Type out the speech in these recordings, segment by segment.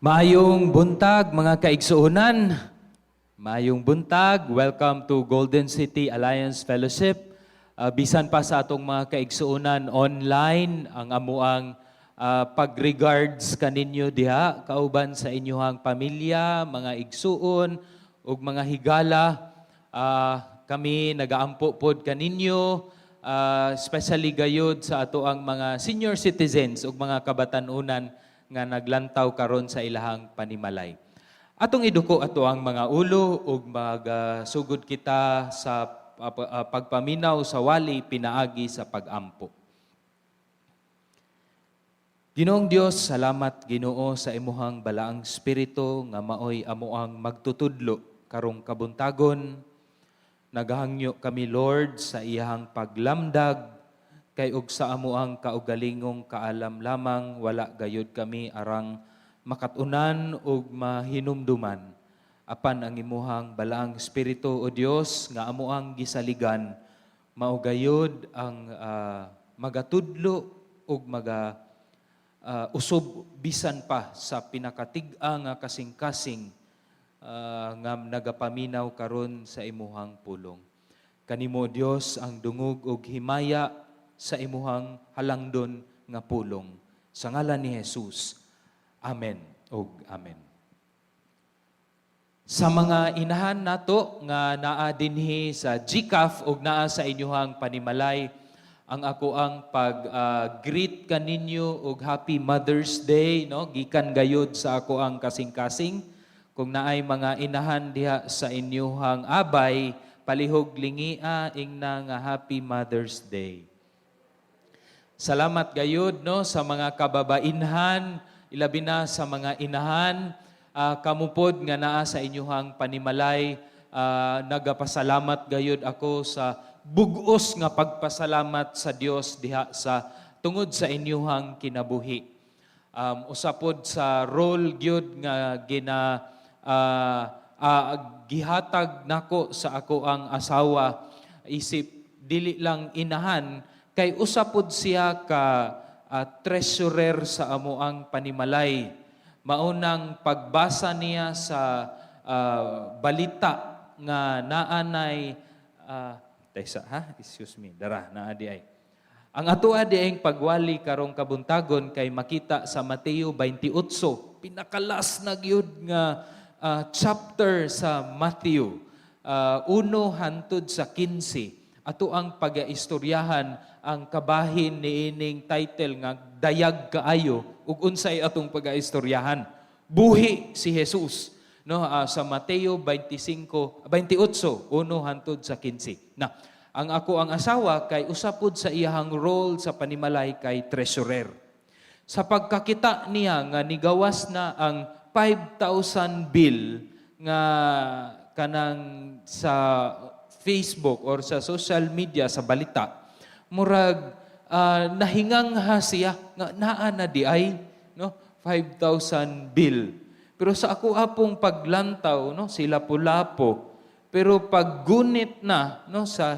Maayong buntag, mga kaigsuonan. Maayong buntag. Welcome to Golden City Alliance Fellowship. Bisan pa sa atong mga kaigsuonan online, ang amuang pag-regards kaninyo diha kauban sa inyuhang pamilya, mga igsuon ug mga higala. Kami nagaampo pod kaninyo, especially gayud sa ato ang mga senior citizens ug mga kabatan-unan nga naglantaw karon sa ilahang panimalay. Atong iduko ato ang mga ulo ug magsugod kita sa pagpaminaw sa wali pinaagi sa pagampo. Ginoong Dios, salamat, Ginoo, sa imuhang balaang espiritu nga maoy amuang magtutudlo karong kabuntagon. Nagahangyo kami, Lord, sa iyahang paglamdag kay og sa amuang kaugalingong kaalam lamang, wala gayud kami arang makatunan ug mahinumduman. Apan ang imuhang balaang espiritu, O Dios, nga amuang gisaligan, mao gayud ang magatudlo ug maga usob bisan pa sa pinakatig-a nga kasing-kasing nga nagapaminaw karon sa imuhang pulong. Kanimo, Dios, ang dungog ug himaya sa imuhang halangdon nga pulong. Sa ngalan ni Jesus. Amen ug amen. Sa mga inahan nato nga naa dinhi sa GCAF ug naa sa inyuhang panimalay, ang ako ang pag greet kaninyo og Happy Mother's Day, no, gikan gayud sa ako ang kasing-kasing. Kung naay mga inahan diha sa inyuhang abay, palihog lingia ingna nga Happy Mother's Day. Salamat gayud, no, sa mga kababainhan, ilabi na sa mga inahan, kamupod nga naa sa inyuhang panimalay, nagapasalamat gayud ako sa bugos nga pagpasalamat sa Dios diha sa tungod sa inyuhang kinabuhi. Usa pod sa role gyud nga gina gihatag nako sa ako ang asawa isip dili lang inahan kay usa pod siya ka treasurer sa amuang panimalay. Maunang pagbasa niya sa balita nga naanay tesa ha, excuse me, dara naa di ay. Ang atoa di ang pagwali karong kabuntagon kay makita sa Mateo 28, pinakalas na gyud nga chapter sa Matthew, 1 hantod sa 15. Ato ang pagaistoryahan ang kabahin niining title nga dayag kaayo ug unsay atong pagaistoryahan. Buhi si Jesus, no, sa Mateo 25 28 1 hantod sa 15. Na ang ako ang asawa kay usa pod sa iyahang role sa panimalay kay treasurer. Sa pagkakita niya nga nigawas na ang 5,000 bill nga kanang sa Facebook or sa social media sa balita, murag nahingangha siya nga naa na di ay, no, 5,000 bill. Pero sa ako apong paglantaw, no, sila lapu-lapo. Pero paggunit na, no, sa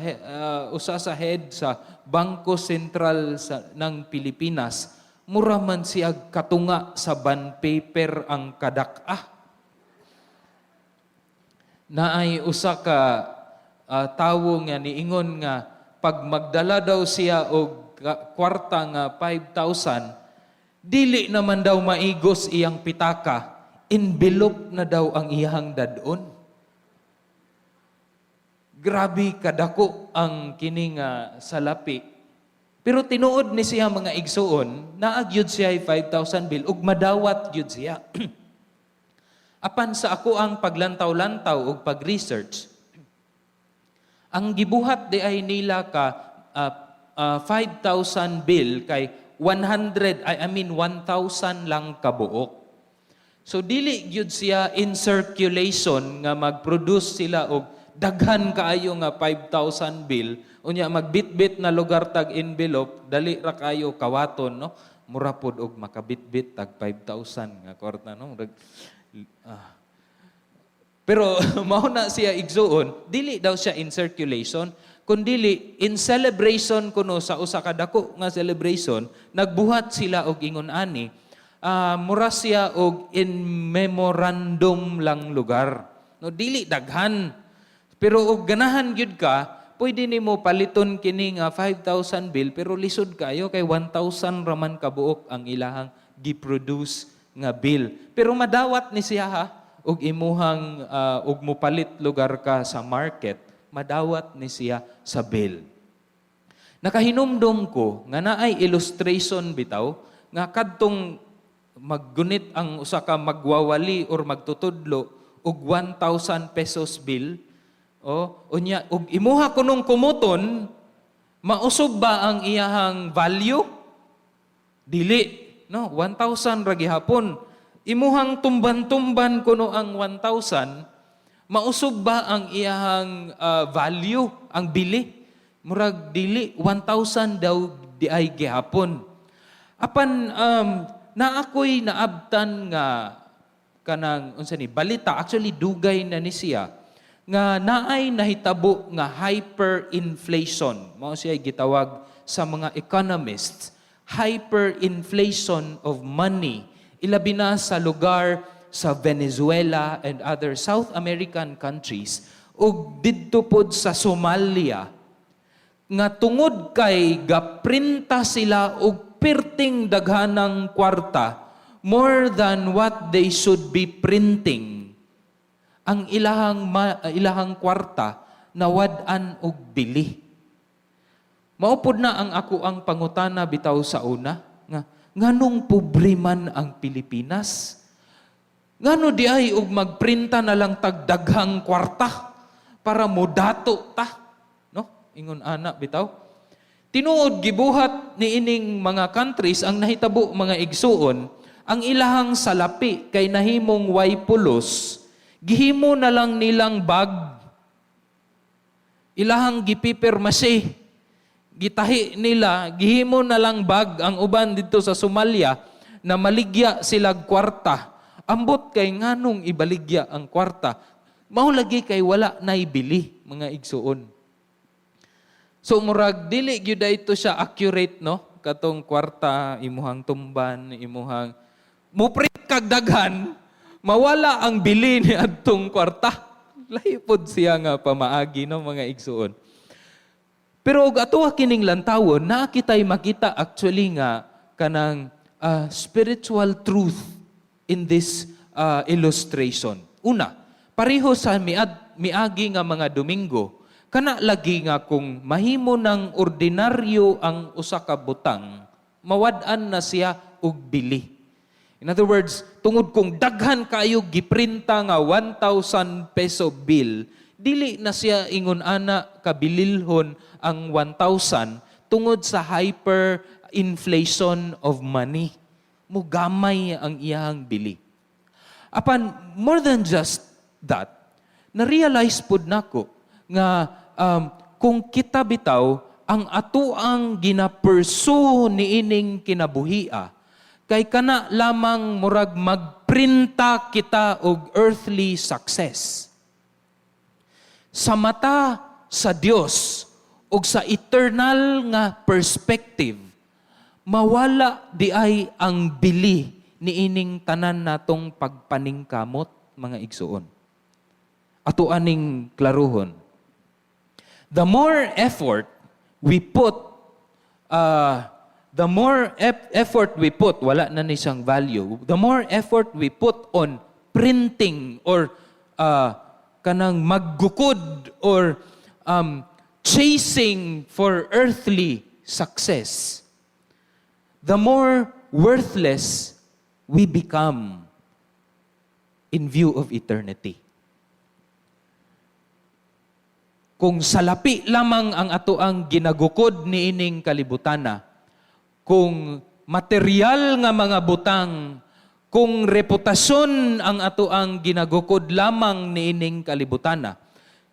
usa sa head sa Bangko Sentral ng Pilipinas, mura man siya katunga sa bond paper ang kadak-a. Naay usa ka tawo nga niingon nga pag magdala daw siya og kwarta nga 5,000, dili naman daw maigos iyang pitaka, envelope na daw ang iyang dadon. Grabe kadako ang kini nga salapi. Pero tinuod ni siya, mga igsuon, naa gyud siya 5,000 bill ug madawat gyud siya. Apan sa ako ang paglantaw-lantaw ug pag-research, ang gibuhat di ay nila ka 5,000 bill kay 100, I mean 1,000 lang kabuok. So dili gyud siya in circulation nga mag-produce sila og daghan kaayo nga 5,000 bill, unya magbitbit na lugar tag envelope, dali ra kayo kawaton, no. Mura pod og makabitbit tag 5,000 nga kwarta, no. Murag, ah. Pero mao na siya, igsuon, dili daw siya in circulation, kundili in celebration kuno sa usa ka dako nga celebration, nagbuhat sila og ingon ani. Mura siya og in memorandum lang lugar. No, dili daghan. Pero og ganahan gyud ka, pwede nimo paliton kini nga 5,000 bill, pero lisod kayo kay 1,000 raman kabuok ang ilahang gi-produce nga bill. Pero madawat ni siya ha, og imuhang og mupalit lugar ka sa market, madawat ni siya sa bill. Nakahinumdom ko nga naay illustration bitaw nga kadtong maggunit ang usa ka magwawali or magtutudlo og 1,000 pesos bill, o unya og imuha kunong kumuton, mausog ba ang iyahang value? Dili, no? 1,000 ra gihapon. Imuhang tumban-tumban kuno ang 1,000, mausog ba ang iyahang value, ang bili? Murag dili, 1,000 daw di ay gihapon. Apan na ako'y naabtan nga kanang unsa ni balita, actually dugay na ni siya, nga naay nahitabo nga hyperinflation. Mao siya gitawag sa mga economists, hyperinflation of money, ilabi na sa lugar sa Venezuela and other South American countries ug didto pod sa Somalia, nga tungod kay gaprinta sila og perting daghanang kwarta, more than what they should be printing, ang ilahang kwarta nawad-an og bili. Mao pod na ang ako ang pangutana bitaw sa una nga nganong pobre man ang Pilipinas? Ngano di ay og magprinta na lang tag daghang kwarta para modato ta? No? Ingon ana bitaw. Tinuod, gibuhat ni ining mga countries ang nahitabo, mga igsuon, ang ilahang salapi kay nahimong way pulos, gihimo na lang nilang bag. Ilahang gipipirmasi. Gitahi nila, gihimo na lang bag ang uban dito sa Somalia na maligya sila kwarta. Ambot kay nganong ibaligya ang kwarta? Mao lagi kay wala nay bili, mga igsuon. So murag dili gyud ito siya accurate, no? Katong kwarta imuhang tumban, imuhang muprint kag daghan, mawala ang bili ni adtong kwarta. Lahi pod siya nga pamaagi, no, mga igsuon. Pero og ato kining lantawon, naa kitay makita actually nga kanang spiritual truth in this illustration. Una, pareho sa miagi nga mga Domingo, kana lagi nga kung mahimo ng ordinaryo ang usa ka butang, mawad-an na siya og bili. In other words, tungod kung daghan kayo giprinta nga 1,000 peso bill, dili na siya ingon ana kabililhon ang 1,000 tungod sa hyperinflation of money. Mugamay ang iyang bili. Apan more than just that, na-realize pod nako nga kung kita bitaw ang atuang gina-pursue niining kinabuhia kay kana lamang murag magprinta kita og earthly success. Sa mata sa Dios og sa eternal nga perspective, mawala di ay ang bili niining tanan natong pagpaningkamot, mga igsuon. Ato aning klaruhon. The more effort we put, the more effort we put, wala na ni siyang value. The more effort we put on printing or kanang maggukod or chasing for earthly success, the more worthless we become in view of eternity. Kung salapi lamang ang atoang ginagukod niining kalibutana, kung material nga mga butang, kung reputasyon ang atoang ginagukod lamang niining kalibutana,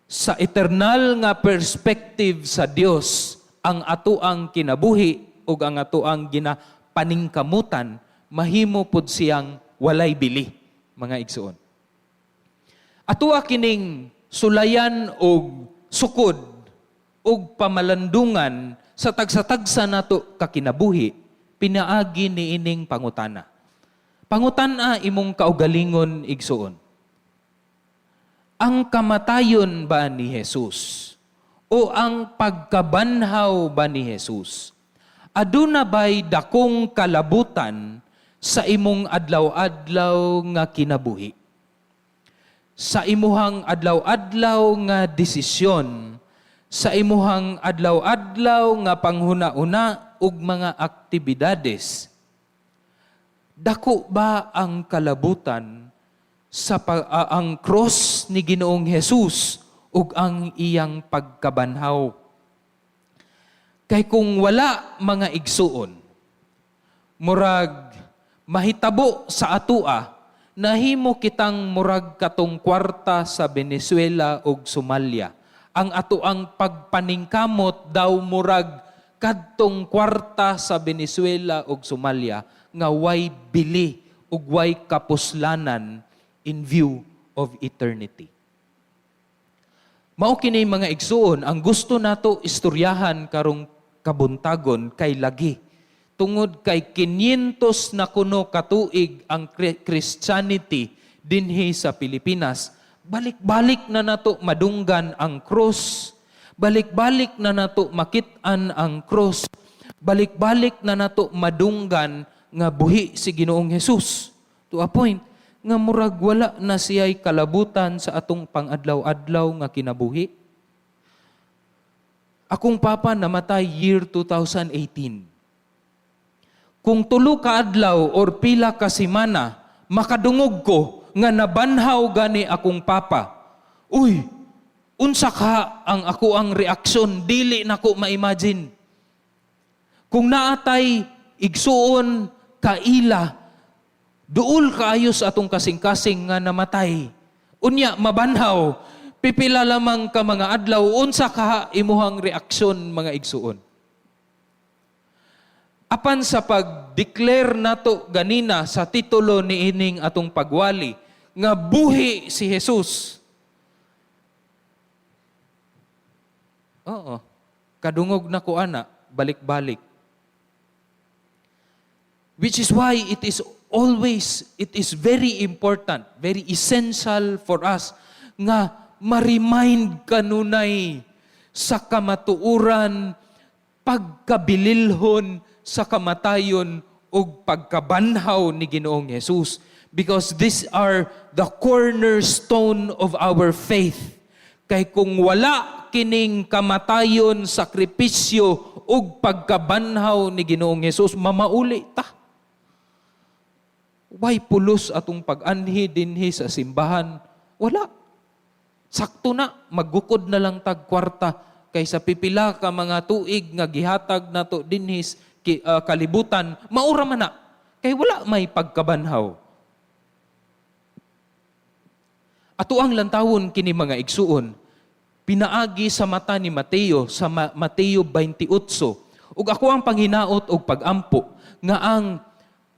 sa eternal nga perspective sa Dios, ang atoang kinabuhi ug ang atoang ginapaningkamutan mahimo pud siyang walay bili, mga igsuon. Atoa kining sulayan og sukod og pamalandungan sa tagsa-tagsa nato kakinabuhi pinaagi niining pangutana. Pangutan-a imong kaugalingon, igsuon. Ang kamatayon ba ni Jesus o ang pagkabanhaw ba ni Jesus, aduna ba'y dakong kalabutan sa imong adlaw-adlaw nga kinabuhi? Sa imuhang adlaw-adlaw nga desisyon, sa imuhang adlaw-adlaw nga panghuna-una ug mga aktibidades, dako ba ang kalabutan sa ang cross ni Ginoong Jesus ug ang iyang pagkabanhaw? Kay kung wala, mga igsuon, murag mahitabo sa atua, nahimo kitang murag katong kwarta sa Venezuela ug Somalia. Ang atoang pagpaningkamot daw murag kadtong kwarta sa Venezuela ug Somalia nga way bili ug way kapuslanan in view of eternity. Mao kini, mga igsuon, ang gusto nato istoryahan karong kabuntagon kay lagi tungod kay 500 na kuno katuig ang Christianity dinhi sa Pilipinas. Balik-balik na nato madunggan ang cross, balik-balik na nato makit-an ang cross, balik-balik na nato madunggan nga buhi si Ginoong Jesus to a point nga murag wala na siya'y kalabutan sa atong pangadlaw-adlaw nga kinabuhi. Akong papa namatay year 2018. Kung 3 ka adlaw or pila ka semana, makadungog ko nga nabanhaw gani akong papa. Uy, unsa ka ang ako ang reaksyon, dili nako ma-imagine. Kung naatay igsuon kaila, duol kaayo sa atong kasing-kasing nga namatay. Unya mabanhaw, pipila lamang ka mga adlaw, unsa ka imuhang reaksyon, mga igsuon? Apan sa pag-declare nato ganina sa titulo ni ining atong pagwali nga buhi si Jesus. Oo. Kadungog na ko ana, balik-balik. Which is why it is very important, very essential for us nga ma-remind kanunay sa kamatuoran, pagkabililhon sa kamatayon ug pagkabanhaw ni Ginoong Jesus. Because these are the cornerstone of our faith. Kay kung wala kining kamatayon, sakripisyo ug pagkabanhaw ni Ginoong Jesus, mamauli ta. Way pulos atong pag-anhi dinhi sa simbahan? Wala. Sakto na, maggukod na lang tag kwarta kaysa pipila ka mga tuig nga gihatag nato dinhi kalibutan, maura man na. Kay wala may pagkabanhaw. Ato ang lantawon kini, mga igsuon, pinaagi sa mata ni Mateo sa Mateo 28. Ug ako ang panghinaot og pagampo nga ang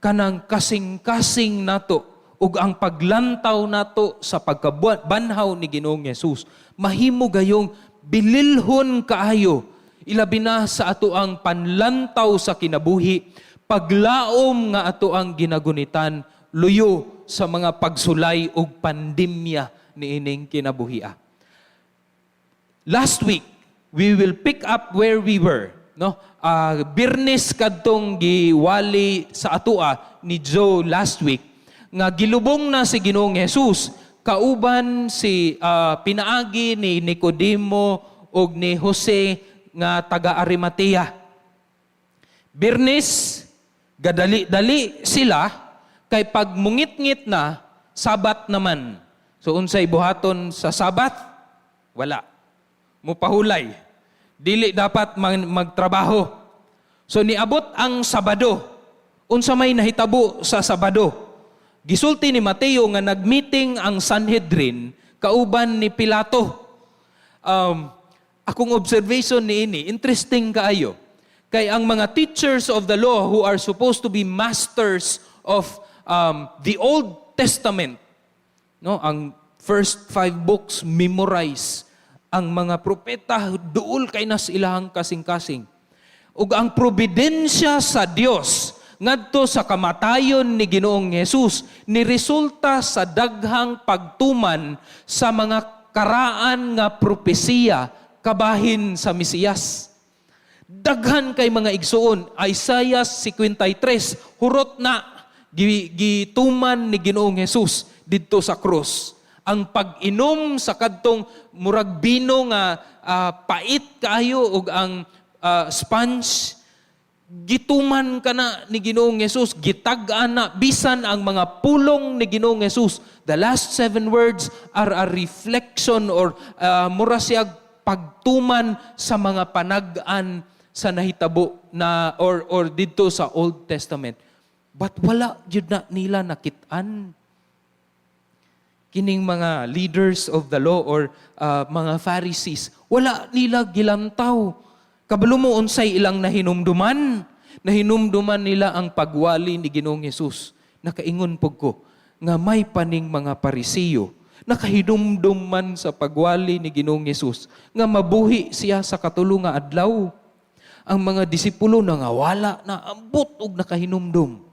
kanang kasing-kasing nato ug ang paglantaw nato sa pagkabanhaw ni Ginoong Hesus mahimo gayong bililhon kaayo, ilabi na sa ato ang panlantaw sa kinabuhi, paglaom nga ato ang ginagunitan luyo sa mga pagsulay ug pandemya niining kinabuhia. Last week, we will pick up where we were, no? Birnes kadtong giwali sa atua ni Joe last week nga gilubong na si Ginoong Jesus kauban si pinaagi ni Nicodemo ug ni Jose nga taga Arimatea. Birnes, gadali-dali sila kay pag mungitngit na, Sabat naman. So unsay buhaton sa Sabat? Wala. Mupahulay. Dili dapat magtrabaho. So niabot ang Sabado. Unsa may nahitabo sa Sabado? Gisulti ni Mateo nga nagmeeting ang Sanhedrin kauban ni Pilato. Akong observation niini, interesting kaayo. Kay ang mga teachers of the law who are supposed to be masters of the Old Testament, no, ang first five books memorize, ang mga propeta duol kay nas ilahang kasing-kasing. Ug ang providensya sa Dios ngadto sa kamatayon ni Ginoong Hesus ni resulta sa daghang pagtuman sa mga karaan nga propesiya kabahin sa Mesiyas. Daghan kay, mga igsuon. Isaiah 53, hurot na gituman ni Ginoong Hesus didto sa krus. Ang pag-inom sa kadtong murag bino nga pait kaayo ug ang sponge, gituman kana ni Ginoong Hesus, gitag-an na. Bisan ang mga pulong ni Ginoong Hesus, the last seven words are a reflection or mura siya pagtuman sa mga panag-an sa nahitabo na or didto sa Old Testament. But wala gyud na nila nakit-an kining mga leaders of the law or mga Pharisees. Wala nila gilantaw. Kabalo mo unsay ilang nahinumduman? Nahinumduman nila ang pagwali ni Ginoong Hesus. Nakaingon pug ko nga may paning mga Parisiyo nakahinumdum man sa pagwali ni Ginoong Hesus nga mabuhi siya sa katulo nga adlaw. Ang mga disipulo nangawala na, ambot og nakahinumdum.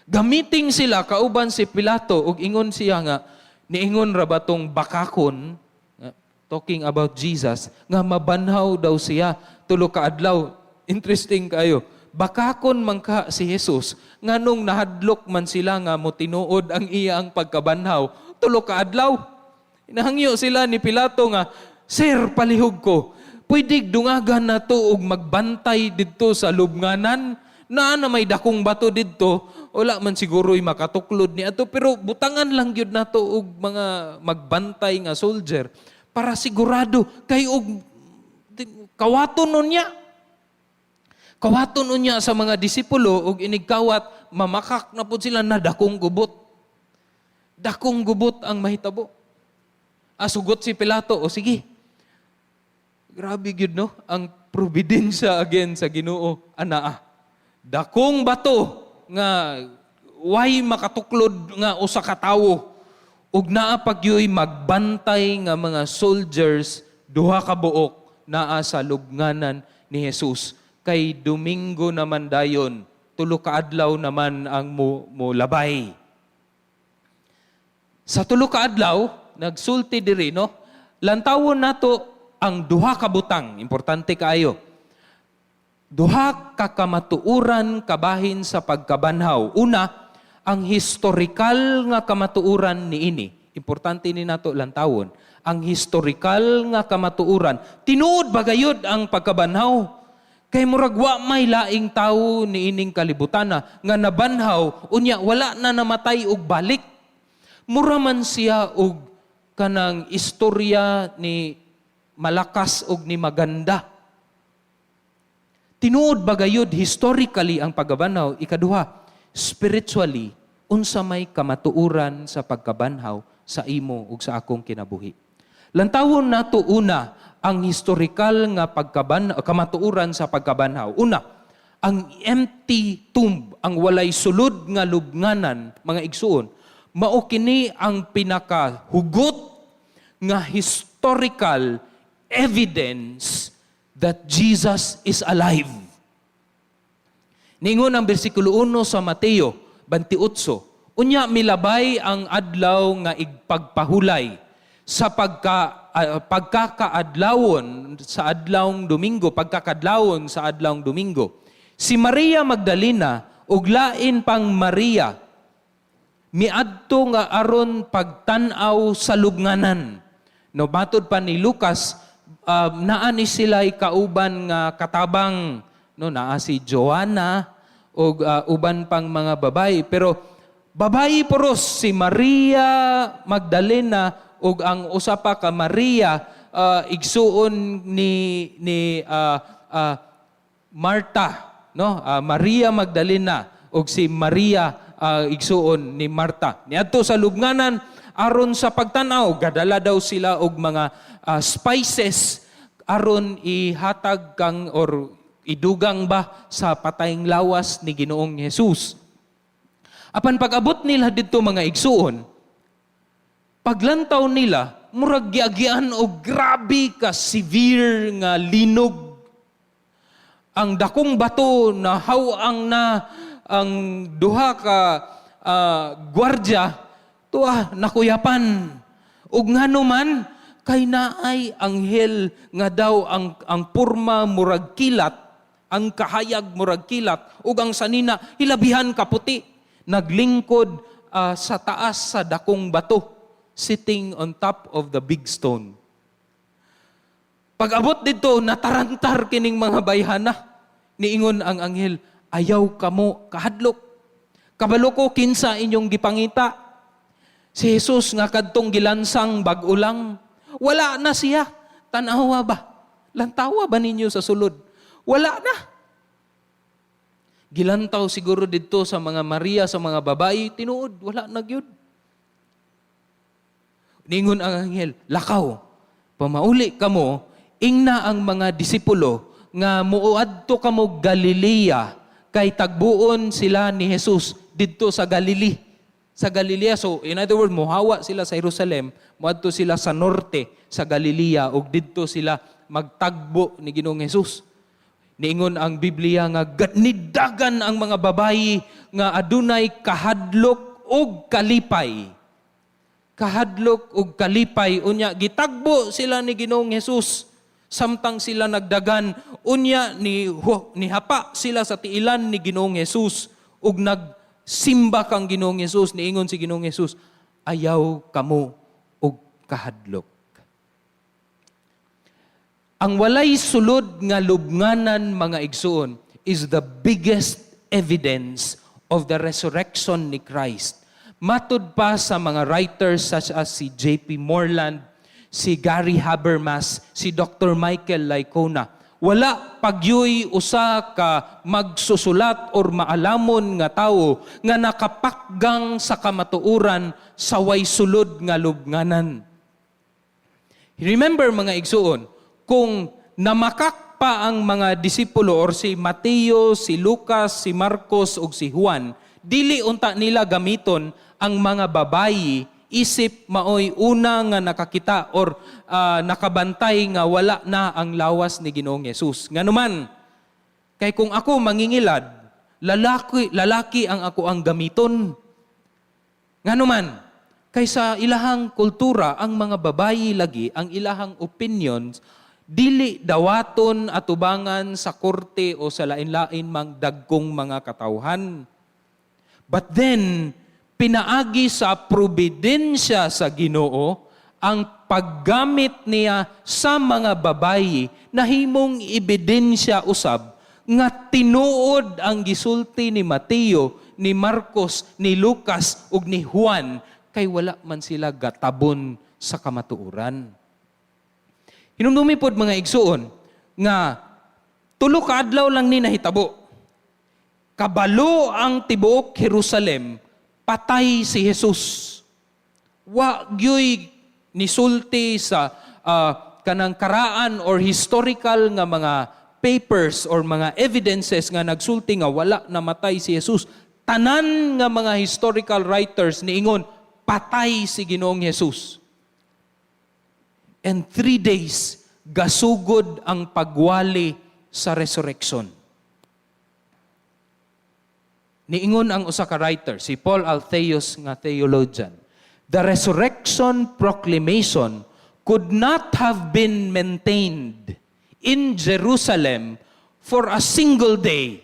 Gamiting sila kauban si Pilato ug ingon siya nga niingon ra ba tong bakakon nga, talking about Jesus, nga mabanhaw daw siya tulo ka adlaw. Interesting kayo. Bakakon man ka si Jesus, nganong nahadlok man sila nga motinuod ang iyang pagkabanhaw tulo ka adlaw? Inahangyo sila ni Pilato nga, "Sir, palihog ko. Pwede dungagan na to og magbantay didto sa lubnganan. Naa na may dakong bato didto, wala man siguro'y makatuklod ni ato, pero butangan lang gyud nato og mga magbantay nga soldier para sigurado kay og kawaton unya. Kawaton unya sa mga disipulo og inigkawat, mamakak na pud sila na dakong gubot." Dakong gubot ang mahitabo. Asugot si Pilato, "O sige." Grabe gyud, no, ang providensya again sa Ginoo anaa. Dakong bato nga way makatuklod nga usa ka tawo ug naa pagyoy magbantay nga mga soldiers, duha ka buok naa sa lubnganan ni Jesus. Kay Domingo naman dayon, tulo ka adlaw naman ang mo labay. Sa tulo ka adlaw, nagsulti diri, no. Lantawon nato ang duha ka butang, importante kaayo. Duha ka kamatuoran kabahin sa pagkabanhaw. Una, ang historical nga kamatuoran niini. Importante ni nato lantawon. Ang historical nga kamatuoran. Tinuod ba gayud ang pagkabanhaw? Kay murag wa may laing tawo niining kalibutana nga nabanhaw unya wala na namatay og balik. Mura man siya og kanang istorya ni Malakas og ni Maganda. Tinuod ba gayud historically ang pagkabanhaw? Ikaduha, spiritually, unsa may kamatuoran sa pagkabanhaw sa imo ug sa akong kinabuhi? Lantawon nato una ang historical nga kamatuoran sa pagkabanhaw. Una, ang empty tomb, ang walay sulod nga lubnganan, mga igsuon, mao kini ang pinakahugot nga historical evidence that Jesus is alive. Ningon ang bersikulo 1 sa Mateo 28, "Unya milabay ang adlaw nga igpagpahulay sa pagkakaadlawon sa adlawng Domingo, pagkakadlawon sa adlawng Domingo. Si Maria Magdalena ug lain pang Maria miadto nga aron pagtan-aw sa lubnganan." No, matod pa ni Lucas, naa ni sila kauban nga katabang, no, naa si Joanna ug uban pang mga babayi, pero babayi puros si Maria Magdalena ug ang usa pa ka Maria, igsuon ni Marta, no. Maria Magdalena ug si Maria igsuon ni Marta niadto sa lubnganan aron sa pagtan-aw. Gadala daw sila og mga spices aron ihatag kang or idugang ba sa patayng lawas ni Ginoong Hesus. Apan pag-abot nila didto, mga igsuon, paglantaw nila, murag giagian og grabe ka severe nga linog. Ang dakong bato na hawang na ang duha ka gwardya tuwa nakuyapan. Ug ngano man kay naay anghel nga daw ang porma murag kilat, ang kahayag murag kilat, ug ang sanina hilabihan kaputi, naglingkod sa taas sa dakong bato, sitting on top of the big stone. Pag-abot didto, natarantar kining mga bayhana. Niingon ang anghel, "Ayaw kamo kahadlok. Kabalo ko kinsa inyong gipangita. Si Jesus nga kadtong gilansang bag-o lang. Wala na siya. Tanawa ba? Lantawa ba ninyo sa sulod? Wala na." Gilantaw siguro didto sa mga Maria, sa mga babae, tinuod, wala na gyud. Ningon ang anghel, "Lakaw, pamauli kamo, ingna ang mga disipulo nga muadto kamo Galilea kay tagbuon sila ni Jesus didto sa Galilee." Sa Galilea, so in other words, muhawa sila sa Jerusalem, muadto sila sa norte sa Galilea ug didto sila magtagbo ni Ginoong Jesus. Niingon ang Biblia nga nidagan ang mga babayi nga adunay kahadlok ug kalipay. Kahadlok ug kalipay. Unya gitagbo sila ni Ginoong Jesus samtang sila nagdagan. Unya ni nihapa sila sa tiilan ni Ginoong Jesus ug nagsimba kang Ginoong Jesus. Niingon si Ginoong Jesus, "Ayaw kamo og kahadlok." Ang walay sulod nga lubnganan, mga igsuon, is the biggest evidence of the resurrection ni Christ. Matud pa sa mga writers such as si J.P. Moreland, si Gary Habermas, si Dr. Michael Licona, wala pagyoy usa ka magsusulat or maalamon nga tawo nga nakapakgang sa kamatuoran sa way sulod nga lubnganan. Remember, mga igsuon, kung namakak pa ang mga disipulo or si Mateo, si Lucas, si Marcos ug si Juan, dili unta nila gamiton ang mga babayi isip maoy una nga nakakita or nakabantay nga wala na ang lawas ni Ginoong Yesus. Nganuman, kay kung ako mangingilad, lalaki, lalaki ang ako ang gamiton. Nganuman, kay sa ilahang kultura, ang mga babayi lagi, ang ilahang opinions, dili dawaton atubangan sa korte o sa lain-lain mang dagkong mga katawhan. But then, pinaagi sa providensya sa Ginoo, ang paggamit niya sa mga babayi nahimong ebidensya usab nga tinuod ang gisulti ni Mateo, ni Marcos, ni Lucas ug ni Juan kay wala man sila gatabon sa kamatuoran. Hinumdumi pod, mga igsuon, nga 3 ka adlaw lang ni nahitabo. Kabalo ang tibuok Jerusalem, patay si Jesus. Wa gyoy nisulti sa kanang karaan or historical nga mga papers or mga evidences nga nagsulti nga wala namatay si Jesus. Tanan nga mga historical writers niingon patay si Ginoong Jesus. And 3 days, gasugod ang pagwali sa resurrection. Niingon ang usa ka writer, si Paul Althaus nga theologian, "The resurrection proclamation could not have been maintained in Jerusalem for a single day,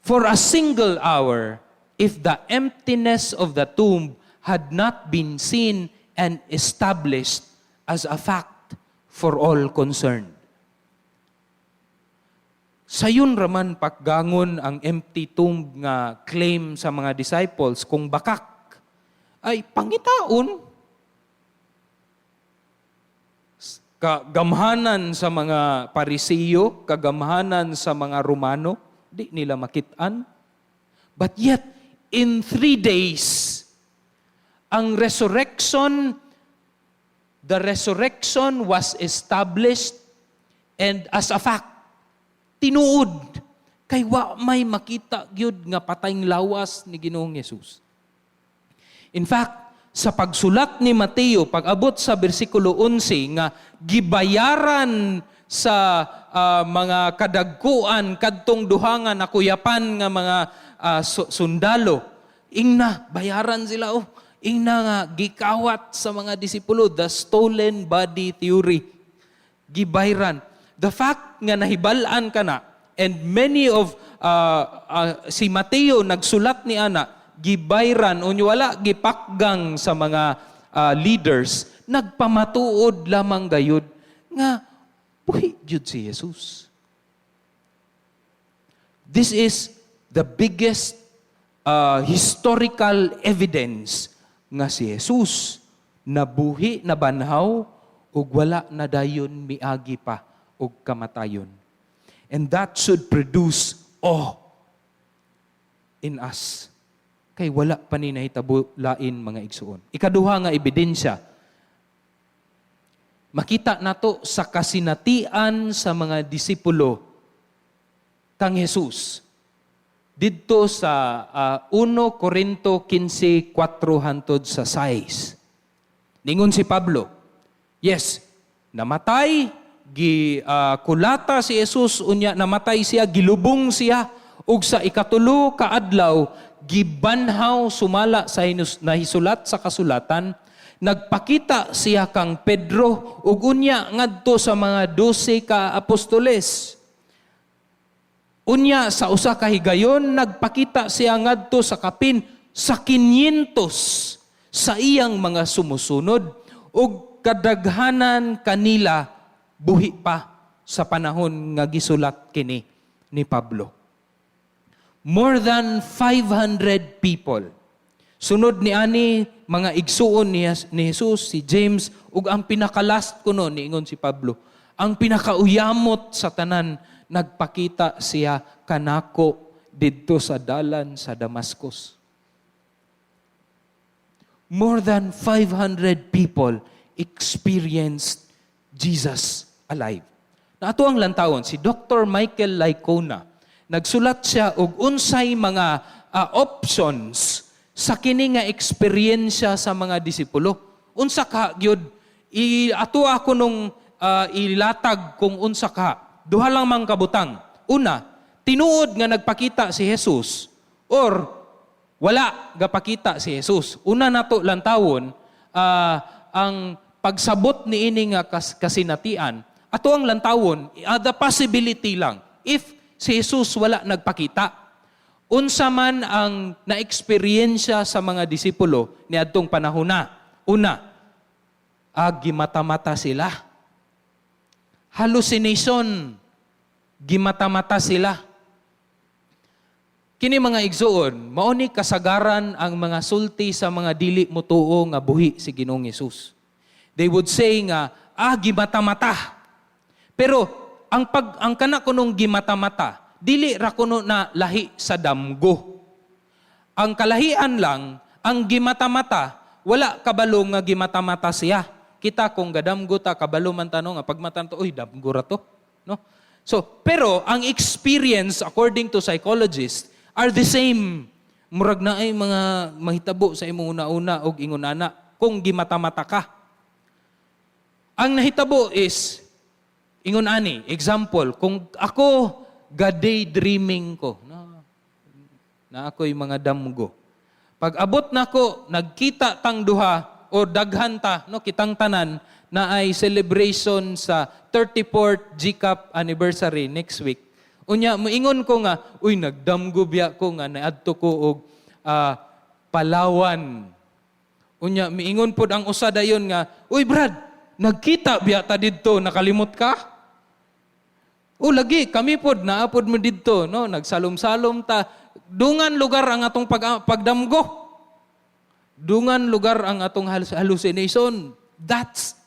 for a single hour, if the emptiness of the tomb had not been seen and established as a fact for all concerned." Sayon raman pakgangon ang empty tomb nga claim sa mga disciples kung bakak ay pangitaon. Kagamhanan sa mga Parisiyo, kagamhanan sa mga Romano, di nila makitaan. But yet, in 3 days, ang resurrection, the resurrection was established and as a fact, tinuod, kay wa may makita gyud nga patayng lawas ni Ginoong Yesus. In fact, sa pagsulat ni Mateo, pag-abot sa bersikulo 11 nga gibayaran sa mga kadagkuan kadtong duha nga nakuyapan nga mga sundalo. Ingna bayaran sila, oh. Ingna nga gikawat sa mga disipulo, the stolen body theory. Gibayran. The fact nga nahibal-an kana and many of si Mateo nagsulat ni ana, gibayran unya wala gipakgang sa mga leaders, nagpamatuod lamang gayud nga buhi jud si Jesus. This is the biggest historical evidence nga si Jesus nabuhi, nabanhaw ug wala na dayon miagi pa og kamatayon. And that should produce awe in us. Kay wala pa ni nahitabo lain, mga igsuon. Ikaduha nga ebidensya, makita nato sa kasinatian sa mga disipulo kang Jesus. Didto sa 1 Corinto 15:4 hantod sa 6. Ningon si Pablo, yes, namatay, gi kulata si Jesus, unya namatay siya, gilubong siya, ug sa ikatulo ka adlaw gibanhaw sumala sa nahisulat sa kasulatan. Nagpakita siya kang Pedro ug unya ngadto sa mga 12 ka apostoles. Unya sa usa ka higayon nagpakita siya ngadto sa kapin sa 500 sa iyang mga sumusunod, ug kadaghanan kanila buhi pa sa panahon nga gisulat kini ni Pablo. More than 500 people. Sunod ni ani mga igsuon ni Jesus, si James, ug ang pinakalast kuno, niingon si Pablo, ang pinakauyamot sa tanan, nagpakita siya kanako didto sa dalan sa Damascus. More than 500 people experienced Jesus alive. Na ato ang lantawon, si Dr. Michael Licona, nagsulat siya og unsay mga options sa kini nga eksperyensya sa mga disipulo. Unsa ka gyud i ato ako nung ilatag kung unsa ka. Duha lang mang kabutang. Una, tinuod nga nagpakita si Jesus or wala gapakita si Jesus. Una nato lantawon ang pagsabot ni ini nga kasinatian. Ato ang lantawon the possibility lang if si Jesus wala nagpakita. Unsa man ang naeksperyensya sa mga disipulo niadtong panahon na? Una, gimata-mata sila. Hallucination. Gimata-mata sila. Kini, mga igsuon, mao ni kasagaran ang mga sulti sa mga dili motuo nga buhi si Ginoong Hesus. They would say nga, "Ah, gimata-mata." Pero ang kana kunong gimata-mata, dili ra kuno na lahi sa damgo. Ang kalahian lang, ang gimata-mata, wala kabalo nga gimata-mata siya. Kita kung gadamgo ta, kabalo man ta, no, nga pagmata to, "Uy, damgo ra to." No? So, pero ang experience according to psychologists are the same. Murag na ay mga mahitabo sa imong una-una og ingon ana kung gimata-mata ka. Ang nahitabo is ingon ani, example, kung ako ga daydreaming ko, no, na ako'y mga damgo. Pag abot nako, nagkita tang duha o daghan ta, no, kitang tanan na ay celebration sa 34th GCAP anniversary next week. Unya moingon ko nga, "Uy, nagdamgo biya ko nga naadto ko og Palawan." Unya miingon pod ang usa dayon nga, "Uy Brad, nagkita biya ta didto, nakalimot ka?" "O lagi, kami pod naa pod mo didto, no, nagsalom-salom ta." Dungan lugar ang atong pagdamgo. Dungan lugar ang atong hallucination. That's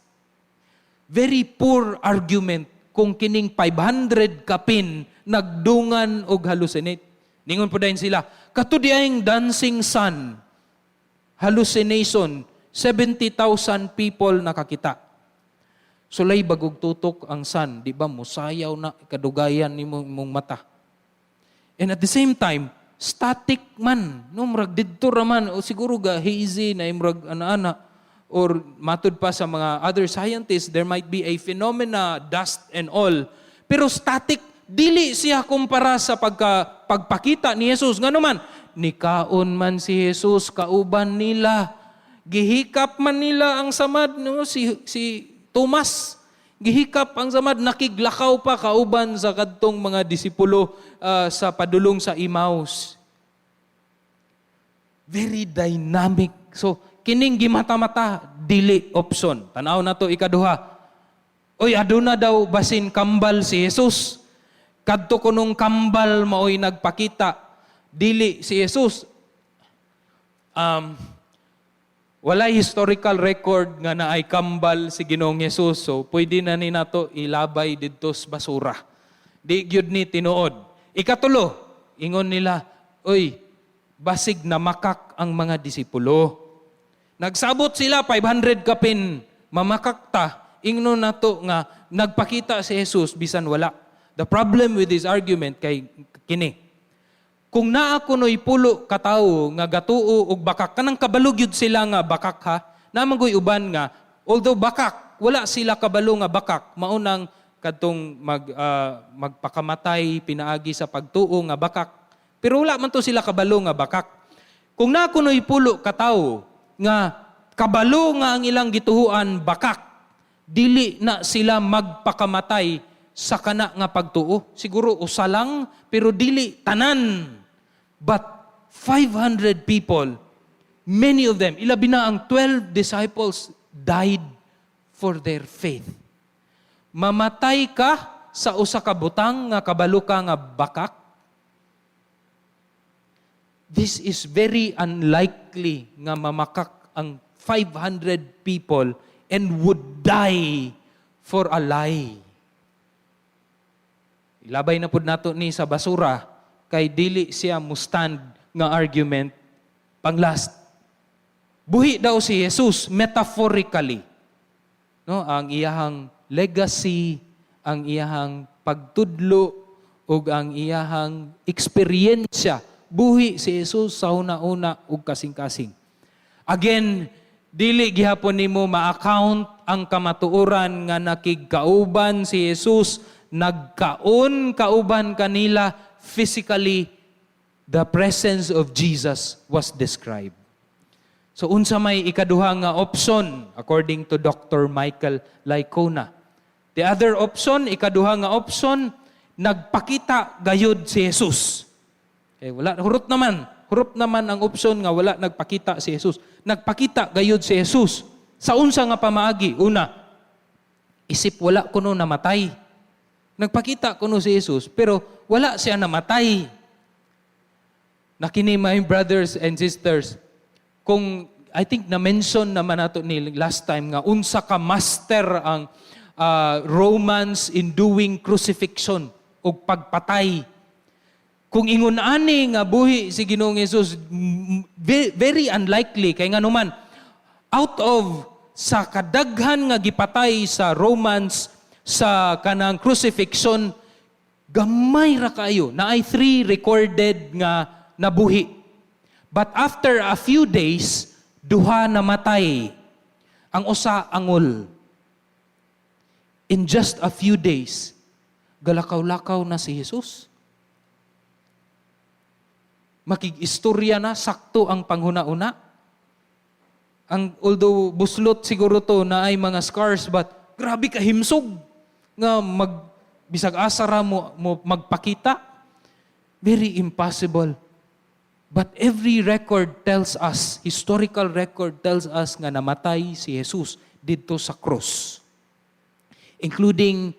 very poor argument kung kining 500 kapin nagdungan og hallucinate. Ningon po dayon sila, "Kato diayng dancing sun, hallucination, 70,000 people nakakita." Sulay bagog tutok ang sun, di ba? Musayaw na kadugayan nimo imong mata. And at the same time, static man. No, murag didto ra man o siguro ga hazy na, murag ana-ana. Or matud pa sa mga other scientists, there might be a phenomena, dust and all. Pero static, dili siya kumpara sa pagpakita ni Jesus. Ngano man, nikaon man si Jesus kauban nila. Gihikap man nila ang samad, no? Si Tomas. Gihikap ang samad, nakiglakaw pa kauban sa kadtong mga disipulo sa padulong sa Emmaus. Very dynamic. So, kining gimata-mata, dili option. Tanaw na to ikaduha. Oy, aduna daw basin kambal si Jesus. Kadto kunong kambal maoy nagpakita. Dili si Jesus. Walay historical record nga naay kambal si Ginoong Jesus. So, pwede na ni nato ilabay didto sa basura. Di gyud ni tinuod. Ikatulo, ingon nila, "Oy, basig na makak ang mga disipulo. Nagsabot sila 500 kapin, mamakak ta, ingnon nato nga nagpakita si Jesus bisan wala." The problem with this argument kay kini. Kung naa kuno'y 10 ka tawo nga gatuo og bakak, kanang kabalo gyud sila nga bakak ha, naa man uban nga although bakak, wala sila kabalo nga bakak, maunang kadtong magpakamatay pinaagi sa pagtuo nga bakak. Pero wala man to sila kabalo nga bakak. Kung naa kuno'y 10 ka tawo nga kabalo nga ang ilang gituhuan bakak, dili na sila magpakamatay sa kana nga pagtuo. Siguro usa lang, pero dili tanan. But 500 people, many of them, ilabi na ang 12 disciples, died for their faith. Mamatay ka sa usa ka butang nga kabalo ka nga bakak? This is very unlikely nga mamakak ang 500 people and would die for a lie. Ilabay na pud nato ni sa basura kay dili siya mustand nga argument. Pang last, buhi daw si Jesus metaphorically. No, ang iyahang legacy, ang iyahang pagtudlo ug ang iyahang eksperyensya. Buhi si Jesus sa una-una ug kasing-kasing. Again, dili gihapon nimo ma-account ang kamatuoran nga nakigkauban si Jesus, nagkaon kauban kanila physically, the presence of Jesus was described. So unsa may ikaduha nga option according to Dr. Michael Licona? The other option, ikaduha nga option, nagpakita gayud si Jesus. Okay, wala hurot naman. Hurot naman ang option nga wala nagpakita si Jesus. Nagpakita gayud si Jesus. Sa unsa nga pamaagi? Una, isip wala kuno namatay. Nagpakita kuno si Jesus, pero wala siya namatay. Nakini, my brothers and sisters, kung I think na-mention naman nato ni last time nga unsa ka master ang Romans in doing crucifixion o pagpatay. Kung ingon ani nga buhi si Ginoong Hesus, very unlikely kay nganuman out of sa kadaghan nga gipatay sa Romans sa kanang crucifixion, gamay ra kaayo, naay three recorded nga nabuhi. But after a few days, duha namatay. Ang usa angol. In just a few days, galakaw-lakaw na si Jesus. Makig-istorya na, sakto ang panghuna-una. Although buslot siguro to na ay mga scars, but grabe ka himsog nga bisag asa ra mo magpakita. Very impossible. But every record tells us, historical record tells us nga namatay si Jesus didto sa cross. Including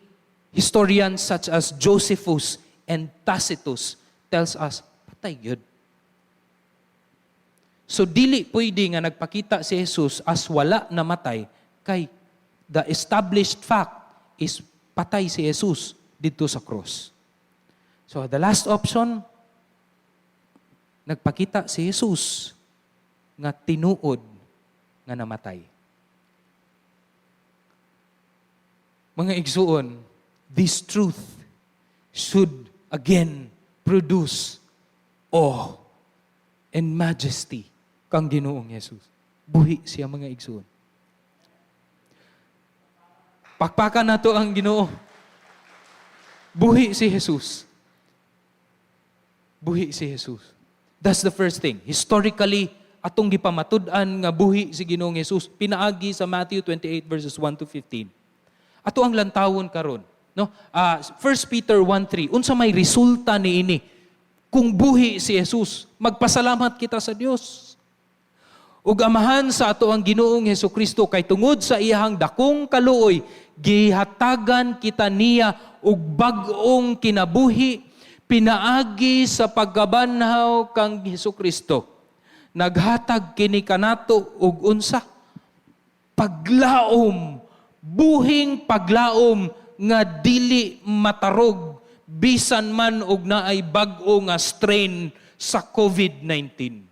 historians such as Josephus and Tacitus tells us, patay gyud. So dili pwede nga nagpakita si Jesus as wala namatay kay the established fact is patay si Jesus didto sa cross. So the last option, nagpakita si Jesus nga tinuod nga namatay. Mga igsuon, this truth should again produce awe and majesty kang Ginoong Jesus. Buhi siya, mga igsuon. Pakpakan nato ang Ginoo. Buhi si Jesus. Buhi si Jesus. That's the first thing. Historically, atong gipamatud-an nga buhi si Ginoong Jesus pinaagi sa Matthew 28 verses 1 to 15. Ato ang lantawon karon, no? 1 Peter 1:3. Unsa may resulta niini? Kung buhi si Jesus, magpasalamat kita sa Dios ug Amahan sa ato ang Ginoong Hesukristo kay tungod sa iyahang dakong kaluoy, gihatagan kita niya og bag-ong kinabuhi pinaagi sa pagkabanhaw kang Hesukristo. Naghatag kini kanato og unsa? Paglaom, buhing paglaom nga dili matarog bisan man og naay bag-o nga strain sa COVID-19.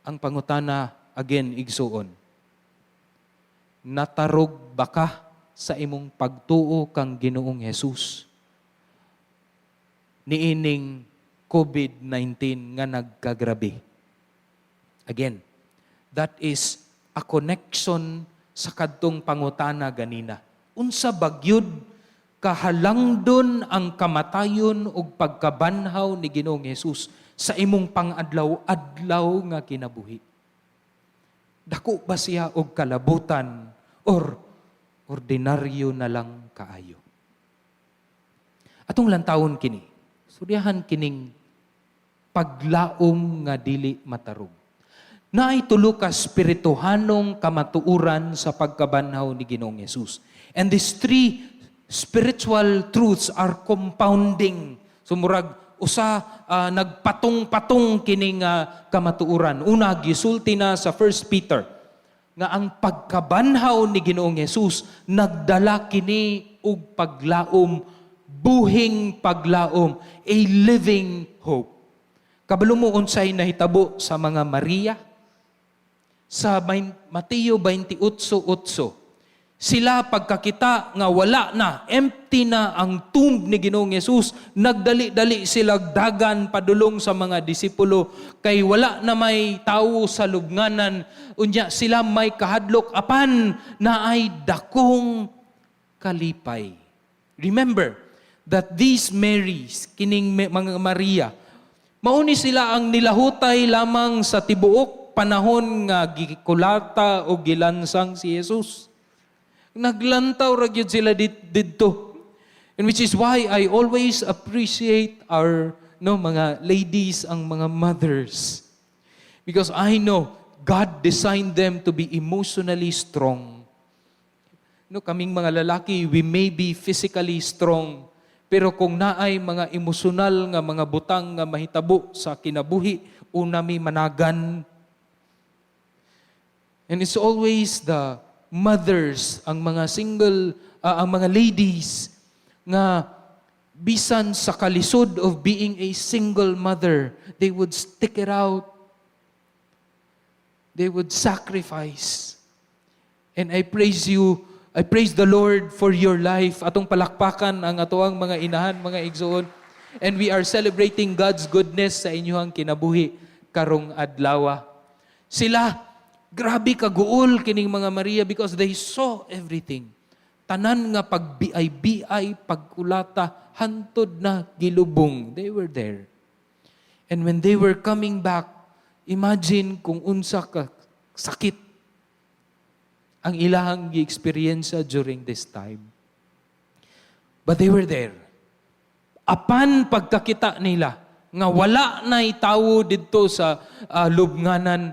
Ang pangutana again, igsuon, natarog ba ka sa imong pagtuo kang Ginoong Jesus niining COVID-19 nga nagkagrabe? Again, that is a connection sa kadtong pangutana ganina. Unsa bagyud kahalangdon ang kamatayon ug pagkabanhaw ni Ginoong Jesus sa imong pangadlaw-adlaw nga kinabuhi? Dako ba siya og kalabutan or ordinaryo na lang kaayo? Atong lantawon kini. Suryahan kining paglaom nga dili matarog. Naay tulo ka espirituhanong kamatuoran sa pagkabanhaw ni Ginoong Jesus. And these three spiritual truths are compounding. So murag usa nagpatong-patong kining kamatuoran. Una, gisulti na sa 1 Peter nga ang pagkabanhaw ni Ginoong Jesus, nagdala kini og paglaom, buhing paglaom, a living hope. Kabalo mo unsay nahitabo sa mga Maria? Sa Mateo 28:8, sila pagkakita nga wala na, empty na ang tomb ni Ginoong Yesus, nagdali-dali sila dagan padulong sa mga disipulo kay wala na may tawo sa lubnganan. Unya sila may kahadlok, apan naay dakong kalipay. Remember that these Marys, kining mga Maria, mauni sila ang nilahutay lamang sa tibuok panahon nga gikulata o gilansang si Jesus. Naglantaw ra gyud sila didto. And which is why I always appreciate our, no, mga ladies, ang mga mothers. Because I know God designed them to be emotionally strong. No, kaming mga lalaki, we may be physically strong, pero kung naay mga emosyonal nga mga butang nga mahitabo sa kinabuhi, una mi managan. And it's always the mothers, ang mga single, ang mga ladies, nga bisan sa kalisod of being a single mother, they would stick it out. They would sacrifice. And I praise you, I praise the Lord for your life. Atong palakpakan ang atoang mga inahan, mga igsoon. And we are celebrating God's goodness sa inyong kinabuhi karong adlawa. Sila, grabe kaguol kining mga Maria because they saw everything. Tanan nga pagbiay-biay, pagkulata, hantod na gilubong. They were there. And when they were coming back, imagine kung unsa ka sakit ang ilahang gi-experience during this time. But they were there. Apan pagkakita nila nga wala na tawo didto sa lubnganan,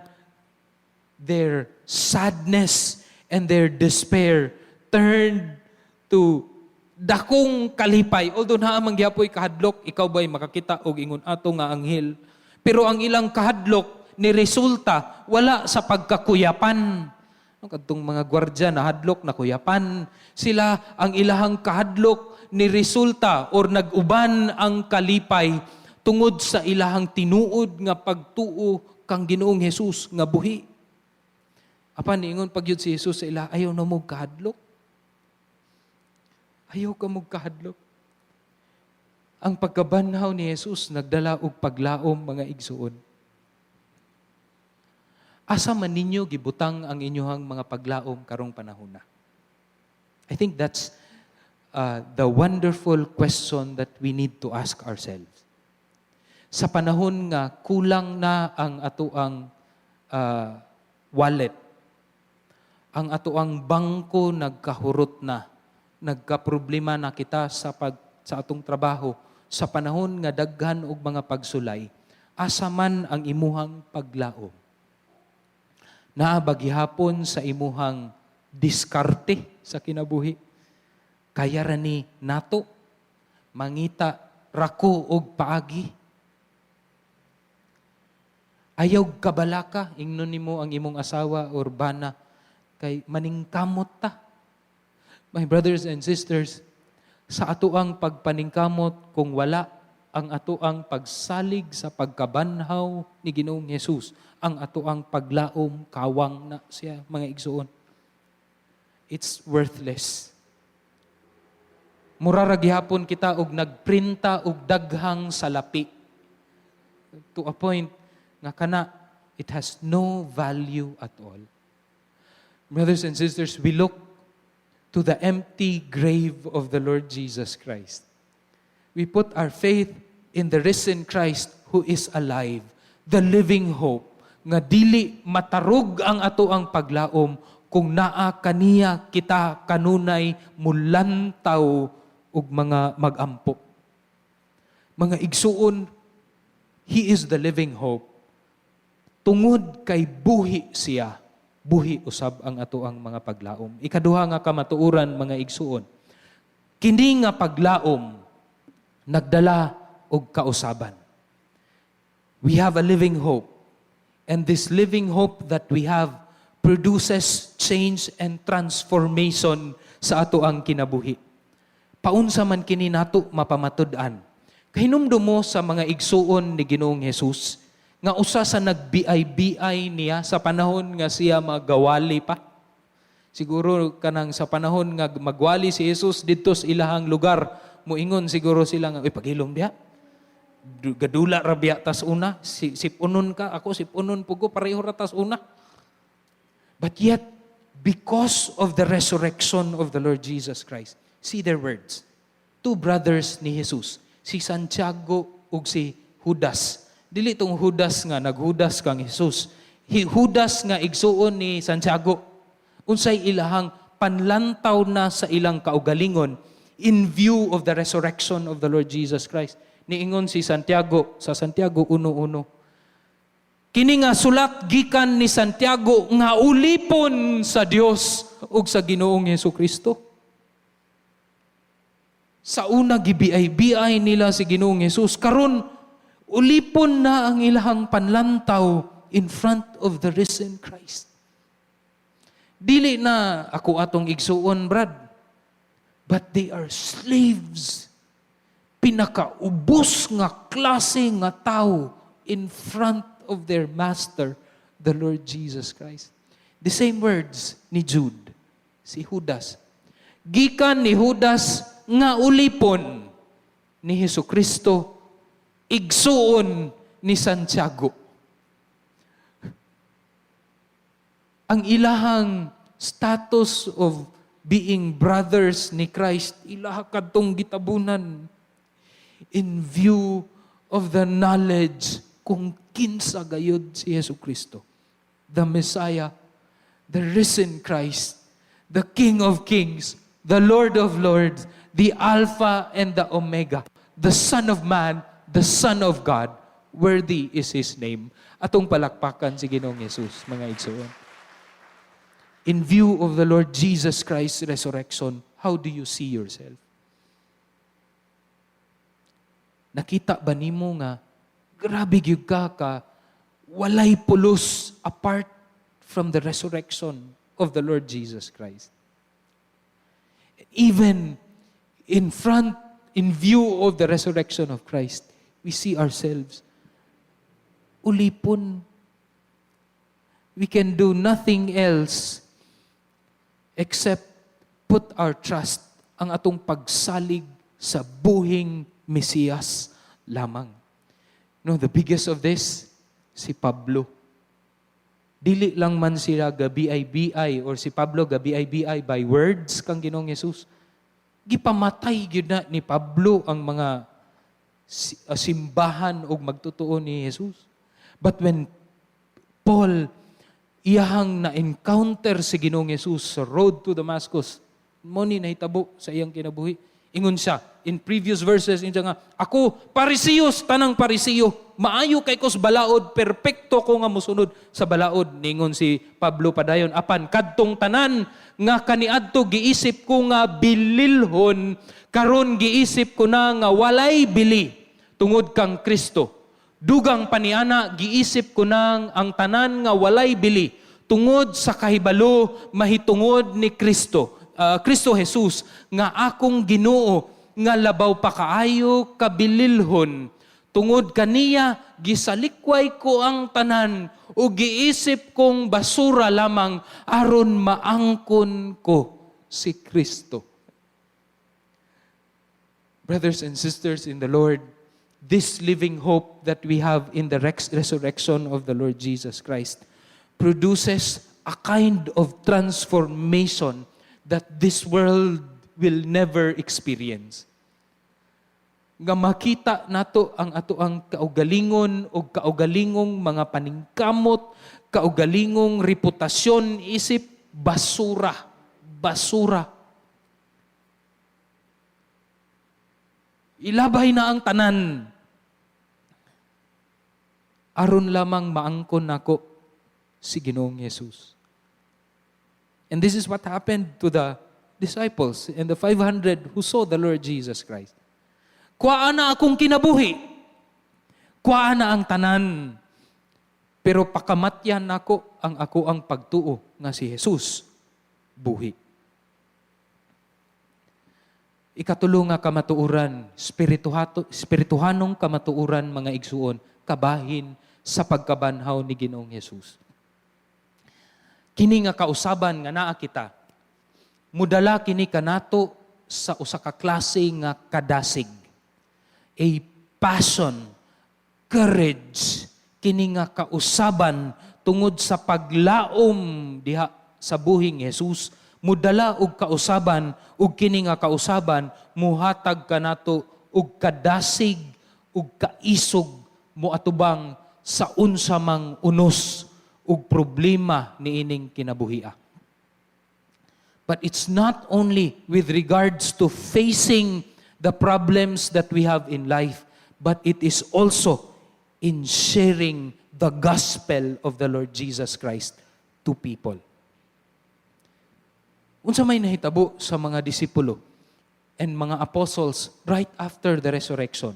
their sadness and their despair turned to dakong kalipay. Although naa man gyapoy kahadlok, ikaw ba'y makakita og ingon ato nga anghel? Pero ang ilang kahadlok ni resulta wala sa pagkakuyapan. No, kadtong mga gwardya na hadlok na kuyapan. Sila, ang ilahang kahadlok ni resulta or nag-uban ang kalipay tungod sa ilahang tinuod nga pagtuo kang Ginoong Jesus nga buhi. Apan niingon pagyud si Jesus sa ila, "Ayaw na mo kahadlok. Ayaw ka mo kahadlok." Ang pagkabanhaw ni Jesus nagdala og paglaom, mga igsuon. Asa man ninyo gibutang ang inyong mga paglaom karong panahon na? I think that's the wonderful question that we need to ask ourselves. Sa panahon nga kulang na ang atoang wallet, ang atoang bangko nagkahurot na, nagkaproblema na kita sa atong trabaho, sa panahon nga daghan og mga pagsulay, asa man ang imuhang paglaom? Naa ba gihapon sa imuhang diskarte sa kinabuhi? Kaya ra ni nato, mangita rako og paagi. Ayaw kabalaka, ingnon nimo ang imong asawa or bana, kay maningkamot ta. My brothers and sisters, sa atoang pagpaningkamot, kung wala ang atoang pagsalig sa pagkabanhaw ni Ginoong Hesus, ang atoang paglaom, kawang na siya, mga igsuon. It's worthless. Mura ra gihapon kita og nagprinta og daghang salapi to a point nga kana, it has no value at all. Brothers and sisters, we look to the empty grave of the Lord Jesus Christ. We put our faith in the risen Christ who is alive, the living hope, nga dili matarog ang atoang paglaom kung naa kaniya kita kanunay mulantaw og mga magampo. Mga igsuon, He is the living hope. Tungod kay buhi siya, buhi usab ang atoang mga paglaom. Ikaduha nga kamatuoran, mga igsuon, kini nga paglaom nagdala og kausaban. We have a living hope. And this living hope that we have produces change and transformation sa atoang kinabuhi. Paunsa man kini nato mapamatud-an? Kahinumdum mo sa mga igsuon ni Ginoong Hesus nga usa sa nagbiay-biay niya sa panahon nga siya magawali pa. Siguro kanang sa panahon nga magwali si Jesus didto sa ilahang lugar, muingon siguro sila nga, "Uy, paghilom diha. Gadula ra biya tas una, si sipunon ka, ako sipunon pugo, pareho ra tas una." But yet, because of the resurrection of the Lord Jesus Christ, see their words. Two brothers ni Jesus, si Santiago ug si Judas. Dili tong Judas nga naghudas kang Jesus. Judas nga igsuon ni Santiago. Unsay ilahang panlantaw na sa ilang kaugalingon in view of the resurrection of the Lord Jesus Christ? Niingon si Santiago sa Santiago 1:1. "Kini nga sulat gikan ni Santiago nga ulipon sa Dios ug sa Ginoong Hesus Kristo." Sa una, gibiay-biay nila si Ginoong Hesus. Karon, ulipon na ang ilahang panlantaw in front of the risen Christ. Dili na ako atong igsuon, Brad. But they are slaves. Pinakaubos nga klase nga tao in front of their master, the Lord Jesus Christ. The same words ni Jude, si Judas. "Gikan ni Judas nga ulipon ni Hesus Kristo, igsuon ni Santiago." Ang ilahang status of being brothers ni Christ, ilaha kadtong gitabunan in view of the knowledge kung kinsa gayud si Hesus Kristo, the Messiah, the risen Christ, the King of Kings, the Lord of Lords, the Alpha and the Omega, the Son of Man, the Son of God. Worthy is His name. Atong palakpakan si Ginoong Hesus, mga igsoon. In view of the Lord Jesus Christ's resurrection, how do you see yourself? Nakita ba nimo nga grabe gyud ka ka walay pulos apart from the resurrection of the Lord Jesus Christ? Even in view of the resurrection of Christ, we see ourselves ulipon. We can do nothing else except put our trust, ang atong pagsalig sa buhing Mesiyas lamang. No, the biggest of this, si Pablo. Dili lang man sila gabiay-biay or si Pablo gabiay-biay by words kang Ginoong Hesus. Gipamatay gyud na ni Pablo ang mga simbahan og magtotoo ni Jesus. But when Paul iyahang na-encounter si Ginoong Hesus sa road to Damascus, mo ni nahitabo sa iyang kinabuhi. Ingon siya, in previous verses, ingon siya nga, "Ako, Parisiyos, tanang Parisiyo, maayo kay kos balaod, perpekto ko nga musunod sa balaod." Ningon si Pablo padayon, "Apan, kadtong tanan nga kaniadto giisip ko nga bililhon, karon giisip ko na nga walay bili tungod kang Kristo. Dugang paniana, giisip ko nang ang tanan nga walay bili tungod sa kahibalo mahitungod ni Kristo, Kristo Jesus nga akong Ginoo, nga labaw pa kaayo kabililhon. Tungod kaniya gisalikway ko ang tanan ug giisip kong basura lamang aron maangkon ko si Kristo." Brothers and sisters in the Lord, this living hope that we have in the resurrection of the Lord Jesus Christ produces a kind of transformation that this world will never experience. Nga makita nato ang ato ang kaugalingon o kaugalingong mga paningkamot, kaugalingong reputasyon isip basura, basura. Ilabay na ang tanan aron lamang maangkon nako si Ginoong Yesus. And this is what happened to the disciples and the 500 who saw the Lord Jesus Christ. "Kuhaa na akong kinabuhi. Kuhaa na ang tanan. Pero pakamatyan nako ang ako ang pagtuo nga si Jesus buhi." Ikatulo nga kamatuoran, espirituhanong kamatuoran, mga igsuon, kabahin sa pagkabanhaw ni Ginoong Hesus. Kini nga kausaban nga naa kita, mudala kini kanato sa usa ka klase nga kadasig. A passion, courage, kini nga kausaban tungod sa paglaom diha sa buhing Jesus, mudala og kausaban, ug kini nga kausaban muhatag kanato og kadasig ug kaisog moatubang sa unsa mang unos ug problema niining kinabuhia. But it's not only with regards to facing the problems that we have in life, but it is also in sharing the gospel of the Lord Jesus Christ to people. Unsa may nahitabo sa mga disipulo and mga apostles right after the resurrection?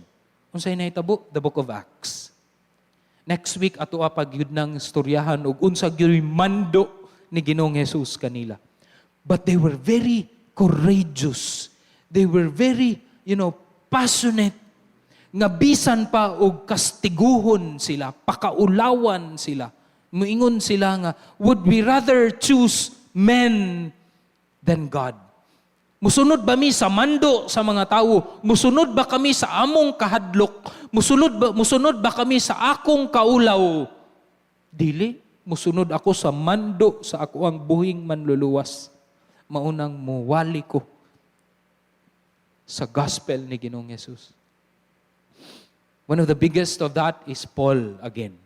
Unsay nahitabo? The Book of Acts. Next week ato pa gyud nang istoryahan og unsa gyud mando ni Ginoong Jesus kanila. But they were very courageous. They were very passionate nga bisan pa og kastiguhon sila, pakaulawan sila. Muingon sila nga, "Would we rather choose men than God? Musunod ba mi sa mando sa mga tawo? Musunod ba kami sa among kahadlok? Musunod ba kami sa akong kaulaw? Dili, musunod ako sa mando sa ako ang buhing Manluluwas. Maunang muwali ko sa gospel ni Ginoong Yesus." One of the biggest of that is Paul again.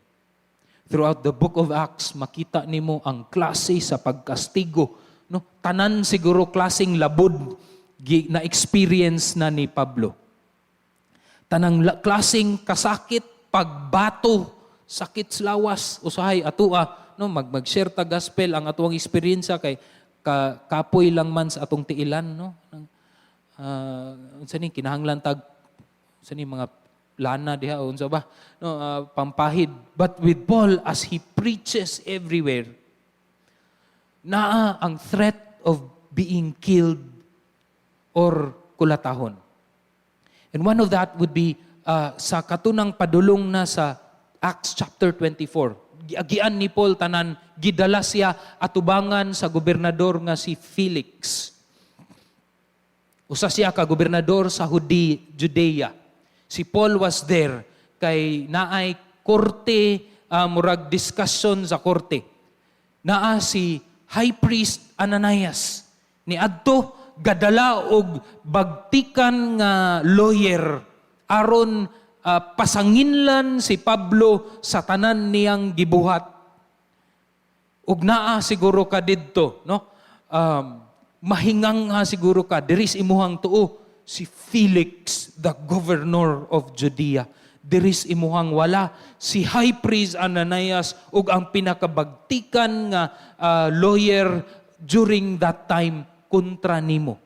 Throughout the Book of Acts, makita nimo ang klase sa pagkastigo. No? Tanan siguro klaseng labod na experience na ni Pablo. Tanang klaseng kasakit, pagbato, sakit sa lawas, usahay atua, no, mag-share ta gospel ang atuang eksperyensya kay kapoy lang man sa atong tiilan, no. Unsa ni kinahanglan tag unsa ni mga lana diha o unsa ba, no, pampahid. But with Paul, as he preaches everywhere, naa ang threat of being killed or kulatahon. And one of that would be sa katunang padulong na sa Acts chapter 24. Giagian ni Paul tanan, gidala siya atubangan sa gobernador nga si Felix. Usa siya ka gobernador sa Judea. Si Paul was there kay naay korte, murag discussion sa korte. Naa si High Priest Ananias. Niadto, gadala og bagtikan nga lawyer aron pasanginlan si Pablo sa tanan niyang gibuhat. Ug naa siguro ka didto, no? Mahingang nga siguro ka diri sa imuhang tuo, si Felix, the governor of Judea. Diri sa imuhang wala, si High Priest Ananias ug ang pinakabagtikan nga lawyer during that time kontra nimo.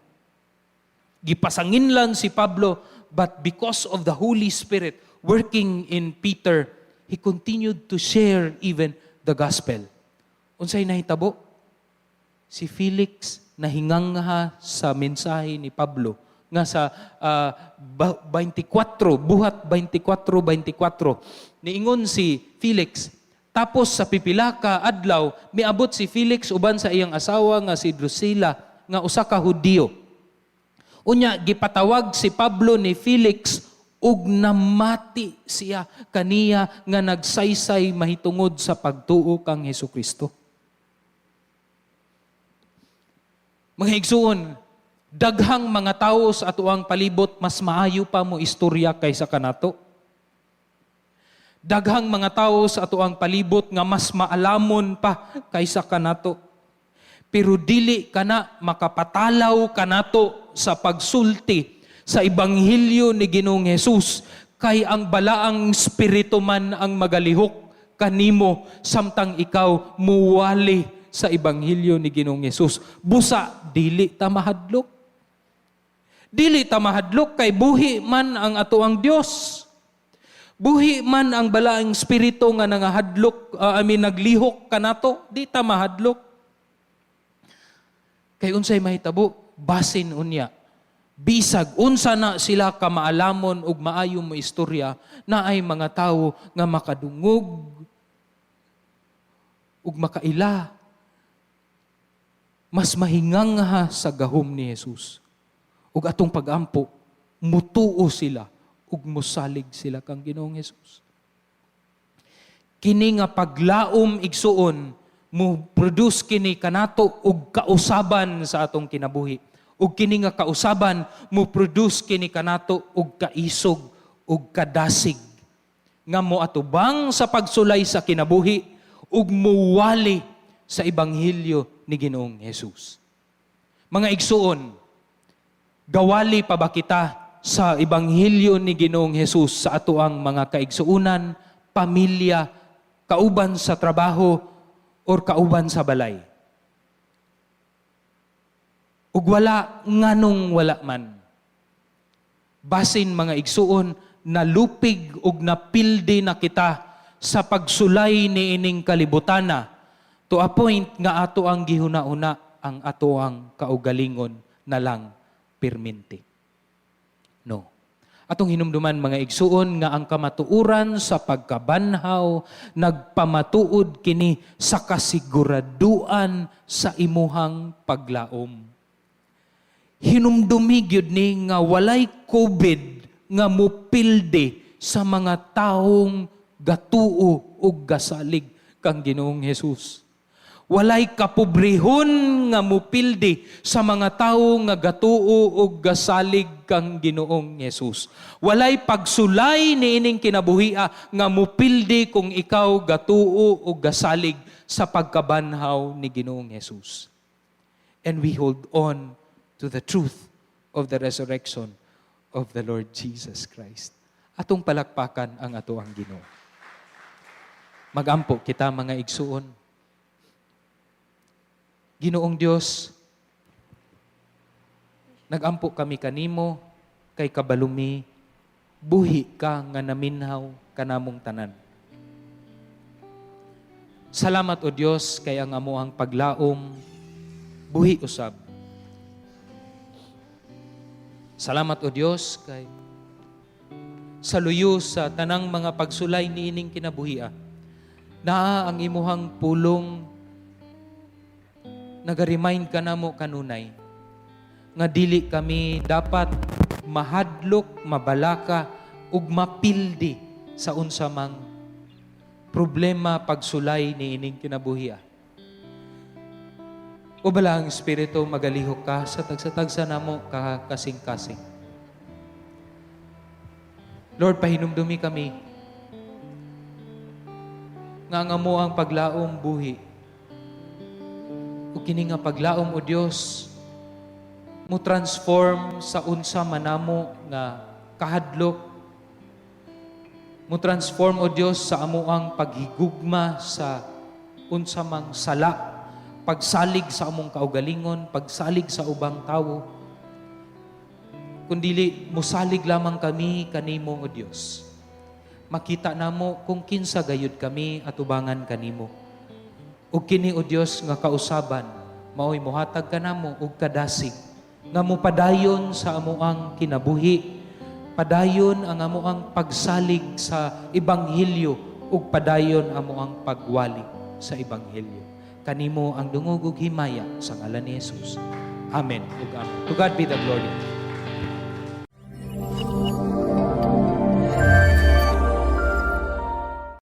Gipasanginlan si Pablo, but because of the Holy Spirit working in Peter, he continued to share even the gospel. Unsay nahitabo? Si Felix nahingangha sa mensahe ni Pablo nga sa 24, Buhat 24:24, niingon si Felix, "Tapos sa pipila ka adlaw, miabot si Felix uban sa iyang asawa nga si Drusilla nga usa ka Hudiyo. Unya gipatawag si Pablo ni Felix ug namati siya kaniya nga nagsaysay mahitungod sa pagtuo kang Hesukristo." Mga igsuon, daghang mga tawo sa atoang palibot mas maayo pa mo istorya kaysa kanato. Daghang mga tawo sa atoang palibot nga mas maalamon pa kaysa kanato. Pero dili kana makapatalaw kanato sa pagsulti sa ebanghelyo ni Ginoong Hesus, kay ang Balaang Espiritu man ang magalihok kanimo samtang ikaw muwali sa ebanghelyo ni Ginoong Hesus. Busa dili ta mahadlok. Dili ta mahadlok kay buhi man ang atoang Dios. Buhi man ang Balaang Espiritu nga nangahadlok, I mean, naglihok kanato, di ta mahadlok. Kay unsay mahitabo? Basin unya, bisag unsa na sila ka maalamon ug maayo mo istorya, naay mga tawo nga makadungog ug makaila, mas mahingangha sa gahom ni Jesus. Ug atong pagampo, mutuo sila ug musalig sila kang Ginoong Hesus. Kini nga paglaom, igsuon, mo produce kini kanato og kausaban sa atong kinabuhi. Ug kini nga kausaban mo produce kini kanato og kaisog ug kadasig nga mo atubang sa pagsulay sa kinabuhi ug muwali sa ebanghelyo ni Ginoong Hesus. Mga igsuon, gawali pa ba kita sa ebanghelyo ni Ginoong Hesus sa atoang mga kaigsuonan, pamilya, kauban sa trabaho, or kauban sa balay? Ug wala, nganong wala man? Basin, mga igsuon, nalupig ug napildi na kita sa pagsulay ni ining kalibutana to a point nga ato ang gihuna-una ang ato ang kaugalingon na lang pirminti. No. Atong hinumduman, mga igsuon, nga ang kamatuoran sa pagkabanhaw nagpamatuod kini sa kasiguraduan sa imuhang paglaom. Hinumdumi gyud ni nga walay COVID nga mupildi sa mga taong gatuo ug gasalig kang Ginoong Hesus. Walay kapobrehon nga mupildi sa mga tawo nga gatuo ug gasalig kang Ginoong Hesus. Walay pagsulay niining kinabuhia nga mupildi kung ikaw gatuo ug gasalig sa pagkabanhaw ni Ginoong Hesus. And we hold on to the truth of the resurrection of the Lord Jesus Christ. Atong palakpakan ang atoang Ginoo. Magampo kita, mga igsuon. Ginoong Dios, nagampo kami kanimo kay kabalo mi buhi ka nga naminhaw kanamong tanan. Salamat, O Dios, kay ang amoang paglaom buhi usab. Salamat, O Dios, kay sa luyo sa tanang mga pagsulay niining kinabuhia, naa ang imuhang pulong naga-remind kanamo kanunay nga dili kami dapat mahadlok, mabalaka ug mapildi sa unsa mang problema, pagsulay niining kinabuhia. O Balaang Espiritu, magalihok ka sa tagsa-tagsa namo ka kasing-kasing. Lord, pahinumdumi kami nga ang amoang paglaom buhi. Ug kini nga paglaom, O Dios, mo transform sa unsa manamo nga kahadlok, mo transform, O Dios, sa amoang paghigugma sa unsa mang sala, pagsalig sa among kaugalingon, pagsalig sa ubang tawo, kundili musalig lamang kami kanimo, O Dios. Makita namo kung kinsa gayud kami atubangan kanimo. Ug kini, O Dios, nga kausaban, maoy mohatag kanamo og kadasig nga mopadayon sa amoang kinabuhi, padayon ang amoang pagsalig sa ebanghelyo ug padayon amoang pagwali sa ebanghelyo. Kanimo ang dungog ug himaya sa ngalan ni Jesus. Amen ug amen. To God be the glory.